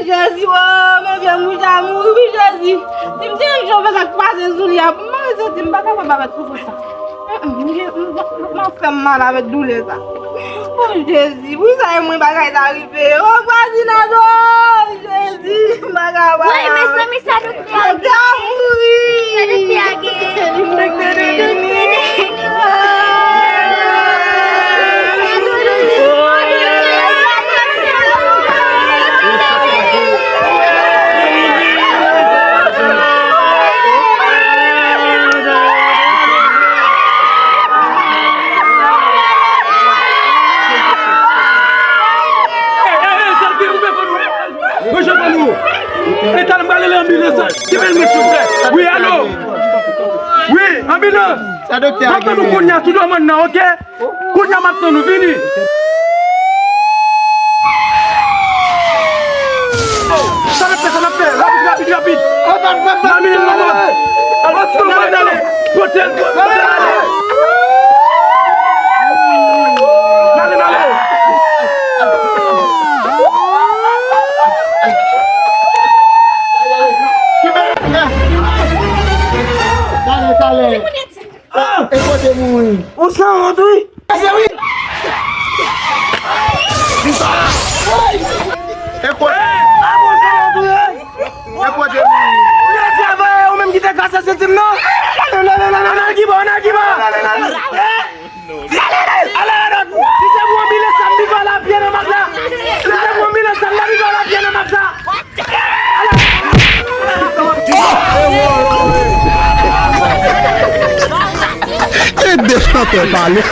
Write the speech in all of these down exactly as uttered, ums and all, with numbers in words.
Jezi, o, men vye mouch a mouri, wi, Jezi. Si m te yon jan fè sa k pase sou li a, pou m mare soti, m pa kapab avèk soufrans sa. Mm, mm, m, m, m, m ap fè m mal avèk doulè sa. O, Jezi, poukisa e mwen bagay sa rive? O, vwazinaj, o, Jezi, m pa kapab. Woy, mezanmi, sa doktè a gen? Doktè a mouri. Sa doktè a gen? Li mouri. Mwen jan ban nou. Eta m prale nan anbilans la. Ki bèl mwen silvouplè. Wi, alo. Wi, anbilans. Sa doktè a gen? M ap tann nou kounye a sou dòmòn nan, oke? Kounye a m ap tann nou, vini. Sa n ap fè, sa n ap fè. Rapid, rapid, rapid. Mamil nan mòd. Al, al, al, al. Pote l, pote l ale. N ale, n ale. Talè, talè. E kote mouri? Ou sanwont, wi. Pase, wi. E kote? A, bon, sanwont, wi. E kote mouri? Ou lese avè ou menm ki te kase senti m nan? Ann al ki bò, ann al ki bò. Ale, ale, ale. Si se pou anbilans sa, m rive la pye nan mak la. Si se pou anbilans sa, m rive la pye nan mak la. Ede chantè pale.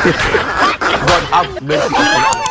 God have mercy upon us.